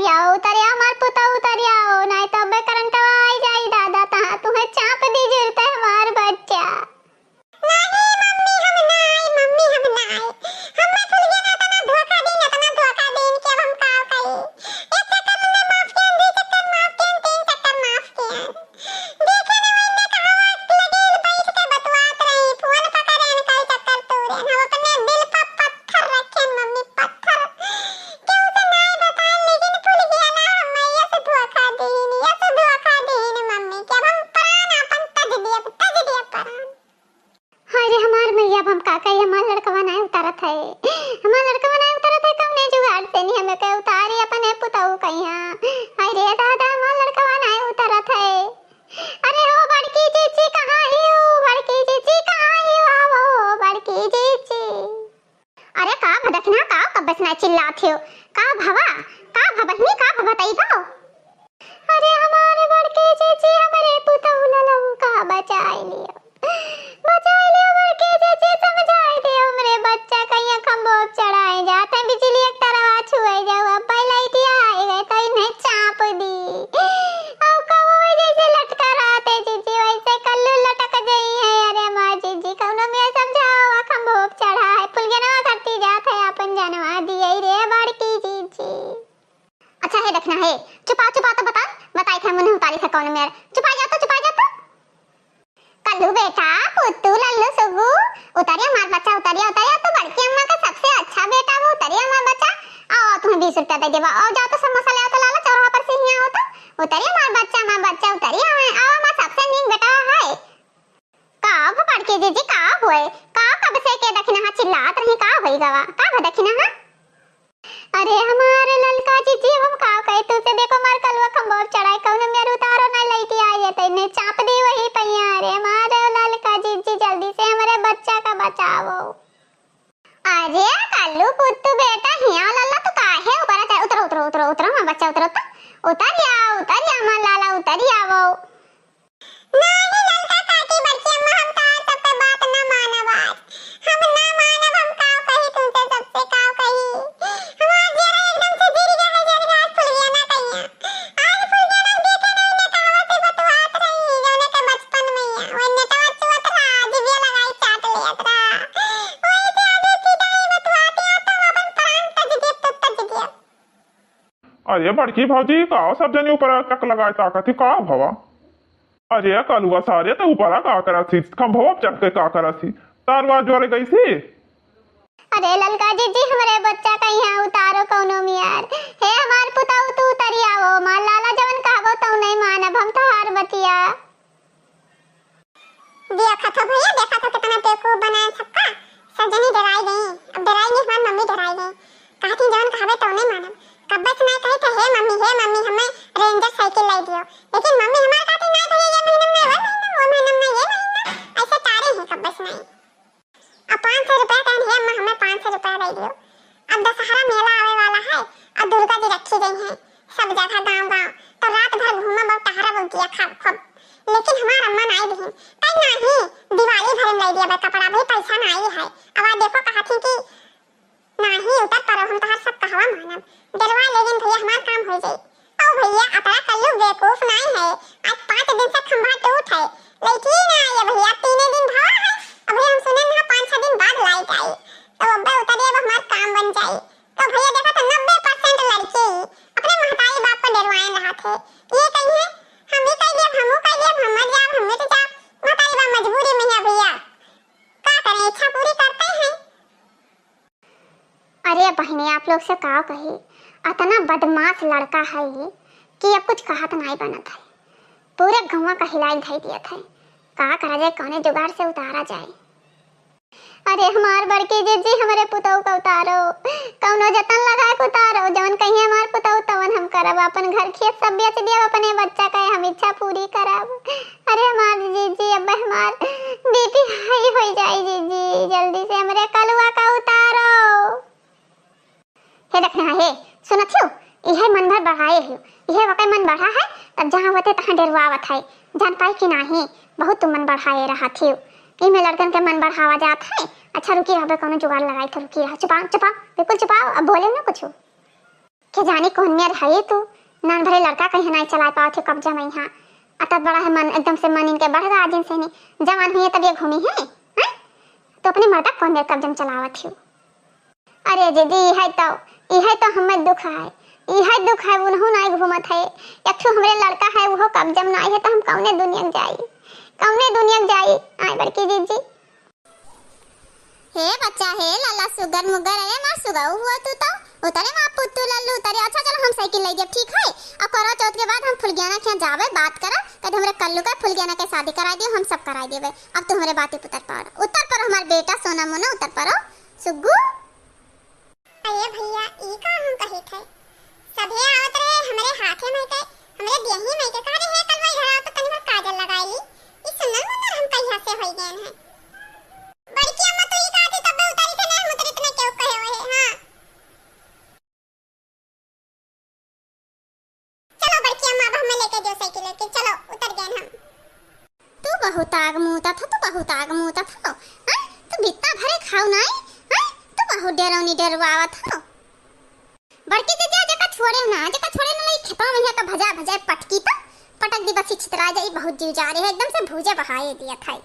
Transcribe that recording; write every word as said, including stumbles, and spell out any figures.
या उतरिया हमार पुतौ उतरिया हो, नाहीं तो अबे करंटवा आई जाई दादा, तहाँ तुहैं चाप दी जुरते हमार बच्चा। नाहीं मम्मी हम ना आई, मम्मी हम ना आई। हमें फुलगे ना इतना धोखा दीन, इतना धोखा दीन कि अब हम का कही। एक चक्कर में माफ कियन, दुई चक्कर माफ कियन, तीन चक्कर माफ कियन। देखे ना वइने कहाँ लगे बैठ के बतुआत रही, फोन पकड़ेन, कई चक्कर तूरेन। हम अपने दिल पर पत्थर रखेन मम्मी, पत्थर। केहू से नाई बताएन, लेकिन फुलगे ना हमें यस धोखा दीन, यस धोखा दीन मम्मी, कि अब हम प्राण आपन तज दियब, तज दियब प्राण। हाय रे हमार मइया, अब हम का कही, हमार लड़कवा नाय उतारत है, हमार लड़कवा नाय उतारत है, कौने जुगाड़ से नहीं हमें के उतारी अपने पुतऊ कहिया। हाय रे दादा, हमार लड़कवा नाय उतारत है। अरे हो बड़की जीजी, कहाँ ही हो बड़की जीजी, कहाँ ही हो, आवो बड़की जीजी। अरे का भदखना, का कब्बे से नाय चिल्लात हो, का भवा, का भबहिनी, का भबतई भाव। अरे हमारे बड़के जीजी, हमरे पुतऊ ललऊ का बचाई लियो, बचाई लियो बड़के जीजी, समझाई दे हमरे बच्चा कहिया खम्भोप चढ़ाए जात है, बिजली एक तरवा छुए जाओ, अब पहले लाइटिया आई गए तो इन्हें चाप दी। अब कब वही जैसे लटका रहते जीजी वैसे कल्लू लटक गई है। अरे हमार जीजी कौनो में समझाओ, खम्भोप चढ़ा है, फुलगेनवा धरती जात है, अपन जनवा दिए रे बड़की जीजी। अच्छा है देखना है, चुपा चुपा तो बता, बताई था मुन्ने उतारी था कौन मेर, चुपा जा तो, चुपा जा तो। कल्लू बेटा, पुत्तू, लल्लू, सुगू, उतरिया हमार बच्चा, उतरिया, उतरिया, तो बड़की अम्मा का सबसे अच्छा बेटा वो, उतरिया हमार बच्चा। आओ तुम्हें बीस रुपया दे देबा, आओ जाओ तो समोसा ले आओ तो लाला चौराहा पर से हियाँ आओ तो, उतरिया हमार बच्चा, हमार बच्चा, उतरिया, आओ हमार सबसे नीक बेटा है। का हो बड़की जीजी, का होए? का कब से के दखिनहा चिल्लात रही, का होई गवा? का हो दखिनहा? अरे हमारे ललका जीजी, अब हम का कही तुझसे, देखो हमार कलुआ खम्भोप चढ़ाए, कौनो मेर उतारो ना लइके आई है, तैने चाप दी वही पहिया। अरे हमारे ललका जीजी, जल्दी से हमारे बच्चा का बचाओ। अरे कल्लू पुत्तू बेटा, हिया लल्ला, तू काहे ऊपर आ? उतरो, उतरो, उतरो, उतरो, हमार बच्चा उतरो तो, उतर या, उतर या, हमार लाला, उतर या वो। नाही ललका काकी, बड़की अम्मा, हम तोहार सबके बात ना मानब आज। हम ना मानब, हम काव कही तुमसे, सबसे काव कही। हमार जियरा एकदम से जिर गया है, जर गया आज फुलगिया ना कहिया। आज फुलगिया ना देखे नहीं ने कहावा से बतवात रही, जौने के बचपन में या, वो नेटवा चुअत रहा, जिभिया लगाई चाट लेत रहा। वही से अभी पिटाई बतवाते आ, तो अपन प्राण तज देब, तो तज देब। अरे बड़की भौजी, का सब जनी ऊपर टक लगाए ताकत ही, का भवा? अरे कलुआ सारे, तो ऊपर का करत ही? खंभवा पे चढ़ के का करत ही? तारवा जोरे गई थी? अरे ललका जीजी, हमरे बच्चा का यहाँ उतारो कौनो मियार। हे हमार पुतऊ, तू उतरी आवो, हमार लाला जवन कहबो तऊ नहीं मानब हम तोहार बतिया। देखत हो भैया, देखत हो कितना बेवकूफ बनाए सबका। सब जनी डराई गई। अब डराई नहीं, हमार मम्मी डराई गई। कहती जवन कहबे तो नहीं मानब। कब्बे से नहीं कही थे, "हे मम्मी, हे मम्मी, हमें रेंजर साइकिल लाई दियो।" लेकिन मम्मी हमार कहती नहीं भैया, ये महीना में, वो महीना, वो महीना में, ये महीना। ऐसे टारे हैं कब्बे से नहीं। अब पाँच सौ रुपया कहन, "हे अम्मा, हमें पाँच सौ रुपया दे दियो।" अब दशहरा मेला आवे वाला है और दुर्गा जी रखी गई हैं सब जगह गांव गांव, तो रात भर घूमब और टहरब और दिया खाब खूब। लेकिन हमार अम्मा नाई दिहिन, कहीं नाही, दिवाली भर में ले दिया बा कपड़ा, अभी पैसा नाई है। अब आ देखो कहत ही कि नाही उतर पड़ो, हम तोहार सब कहवा मानब। डरवा लेकिन भैया हमार काम हो जाई। ओ भैया, अतरा कल्लू बेवकूफ नाई है। आज पाँच दिन से खंभा टूट है, लाइट ही ना आई है भैया, तीने दिन भवा है। अभी हम सुने ना पाँच छह दिन बाद लाइट आई, तो अब्बे उतरे, अब हमार काम बन जाई। तो भैया देखा तो नब्बे परसेंट लड़की अपने महतारी बाप को डरवाए रहा थे। ये कही है, "हम ही कह देब, हमहू कह देब, हम मर जाब, हम मिट जाब।" महतारी बाप मजबूरी में है भैया, का करें, इच्छा पूरी करते हैं। अरे बहिनी, आप लोग से का कही, अतना बदमाश लड़का है ये कि अब कुछ कहत नाई बनत है। पूरे गौवा का हिलाई धई दियत है। का करा जाए, कौने जुगाड़ से उतारा जाए? अरे हमार बड़की जीजी, हमरे पुतऊ का उतारो, कौनो जतन लगाए के उतारो, जवन कहिए हमार पुतऊ तवन हम करब, अपन घर खेत सब बेच दियब, अपने बच्चा का हम इच्छा पूरी करब। अरे हमार जीजी, अब हमार बीपी हाई हो जाई जीजी, जल्दी से हमरे कलुआ का उतारो। हे देखना हे, सुनत हो, इहे मन भर बढ़ाए हो, इहे वकै मन बढ़ा है, तब जहाँ होते तहाँ डेरवावत है, जान पाई कि नाही, बहुत तुम मन बढ़ाए रहत हो। इमे लड़कन के मन बढ़ावा जात है। अच्छा रुकी रहबे, कौनो जुगाड़ लगाई तो रुकी रहा, चुपाओ, चुपाओ, बिल्कुल चुपाओ, अब बोले ना कुछ। के जानी कौन मेर है तू, नान भरे लड़का कहीं नाई चलाए पावत है कब्जा में यहाँ। अतत बड़ा है मन, एकदम से मन इनके बढ़ गा जिनसे नहीं, जवान हुई है तब ये घूमी है, हैं? तो अपने मर्दा कौन मेर कब्जा में चलावत है? अरे दीदी, इहै तो, इहै तो हमें दुख है, इहै दुख है, उनहु नाई घूमत है। एक ठो हमरे लड़का है, उहो कब्जा में नाई है, तो हम कौने दुनिया के जाई, कौने दुनिया के जाई? आए बड़की जीजी। हे बच्चा, हे लाला सुगर मुगर, अरे माँ सुगऊ हुआ तू तो। उतरे माँ पुत्तू लल्लू उतरे। अच्छा चलो हम साइकिल ले देब, ठीक है? अब करवा चौथ के बाद हम फुलगियाना के यहाँ जाबे, बात करब, कद हमरे कल्लू का फुलगियाना के शादी कराई दियो, हम सब कराई देबे। अब तू हमरे बाती पुतर पर उतर पर हमार बेटा सोना मोना उतर परो। सुग्गू। अरे भैया, ई का हम कहित है? सभे आवत रहे हमरे हाथे में के, हमरे देही में के, कहा रे हे कलवा इधर आओ तो तनी भर काजल लगाई ली। ई सुन्नर मुन्नर हम कहिया से होई गए हैं? बड़की अम्मा तो ई कहती तब उतारी थे ना, हम उतरी इतने क्यों कहे हुए हैं? हाँ। चलो बड़की अम्मा, अब हमें लेके जो साइकिल लेके, चलो उतर गए हम। तू बहुत आग मूतत हो, तू बहुत आग मूतत हो। हैं? तू बित्ता भरे खाऊ नाई, हैं? तू बहुत डरौनी डरवावत हो। बड़की दीदी, जेका छोड़े ना, जेका छोड़े ना, लई खेतवा में है तो भजा भजा पटकी तो पटक दी, बस छितरा जाई, बहुत जीव जा रहे है, एकदम से भूजे बहाए दिया था।